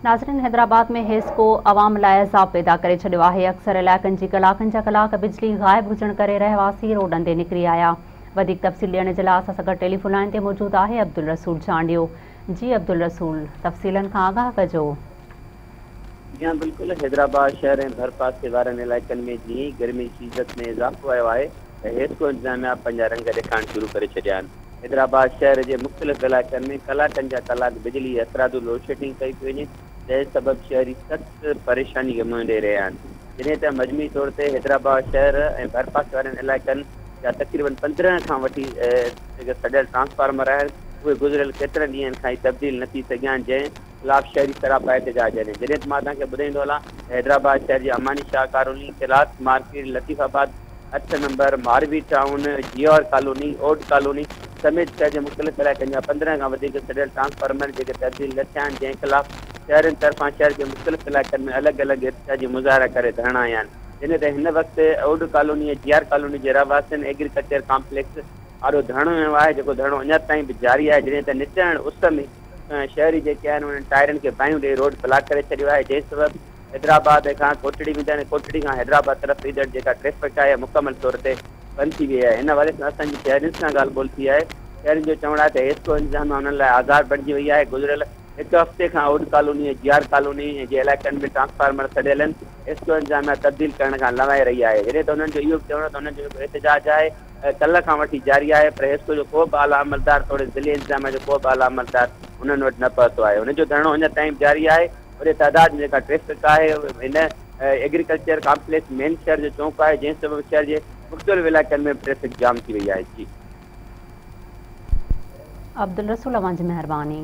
ناظرين حيدرآباد ۾ حيسڪو عوام لاء عذاب پيدا ڪري ڇڏيو آهي، اڪثر علائقن جي ڪلاڪن جا ڪلاڪ بجلي غائب هجڻ ڪري رهواسي روڊن تي نڪري آيا. وڌيڪ تفصيل ڏيڻ جي لاء اسان سان گڏ ٽيليفون لائين تي موجود آهي عبدالرسول چانڊيو. جي عبدالرسول تفصيلن کان آگاهه ڪجو. جي ها بلڪل حيدرآباد شهر ۽ ڀرپاسي وارن علائقن ۾ جيئن ئي گرمي جي شدت ۾ اضافو آيو آهي ته حيسڪو انتظاميا پنهنجا رنگ ڏيکارڻ شروع ڪري ڇڏيا آهن. حيدرآباد شهر جي مختلف علائقن ۾ ڪلاڪن جا ڪلاڪ بجلي جي هٿرادو لوڊشيڊنگ ڪئي پئي وڃي، جنهن سبب شهري سخت پريشاني کي منهن ڏئي رهيا آهن. جڏهن ته مجموعي طور تي حيدرآباد شهر ۽ ڀرپاسي وارن علائقن جا تقريبن 15 کان وٺي جيڪي سڙيل ٽرانسفارمر آهن، اهي گذريل ڪيترن ڏينهن کان ئي تبديل نه ٿي سگهيا آهن، جنهن خلاف شهري سراپا احتجاج آهن. جڏهن ته مان توهان کي ٻڌائيندو هلان ته حيدرآباد شهر جي Amani Shah colony, cloth market, Latifabad, اٺ number, Marvi town, G R colony, Odh colony سميت شهر جي مختلف علائقن جا 15 کان وڌيڪ سڙيل ٽرانسفارمر جيڪي تبديل نه ٿيا آهن جنهن خلاف شهرين طرفان شهر جي مختلف علائقن ۾ الڳ الڳ احتجاجي مظاهرا ڪري ڌرڻا هنيا آهن جڏهن ته هن وقت اوڍ ڪالوني ۽ جي آر ڪالوني جي رهواسين ايگريڪلچر ڪامپليڪس آڏو ڌرڻو هنيو آهي جيڪو ڌرڻو اڃا تائين به جاري آهي جڏهن ته نٽهڻ اس ۾ شهري جيڪي آهن انهن ٽائرن کي باهيون ڏئي روڊ بلاڪ ڪري ڇڏيو آهي جنهن سبب حيدرآباد کان ڪوٽڙي ويندڙ ۽ ڪوٽڙي کان حيدرآباد طرف ايندڙ جيڪا ٽريفڪ آهي اها مڪمل طور تي بند ٿي وئي آهي. ان حوالي سان اسان جي شهرين سان ڳالهه ٻولهه ٿي آهي. شهرين جو چوڻ آهي ته حيسڪو انتظاميا انهن لاء آزار بڻجي وئي آهي. گذريل هڪ هفتي کان اوڏ ڪالوني ۽ جي آر ڪالوني جي علائقن ۾ ٽرانسفارمر سڙيل آهن. حيسڪو انتظاميا تبديل ڪرڻ کان لنوائي رهي آهي. جڏهن ته انهن جو اهو به چوڻ هو ته انهن جو جيڪو احتجاج آهي ڪلهه کان وٺي جاري آهي پر حيسڪو جو ڪو به اعليٰ عملدار توڙي ضلعي انتظاميا جو ڪو به اعليٰ عملدار انهن وٽ نه پهتو آهي. انهن جو ڌرڻو اڃا تائين به جاري آهي. وڏي تعداد ۾ جيڪا ٽريفڪ آهي هن ايگريڪلچر ڪامپليڪس مين شهر جو چونڪ آهي جنهن سبب شهر جي مختلف علائقن ۾ به ٽريفڪ جام ٿي وئي آهي جي. عبدالرسول اوهان جي مهرباني.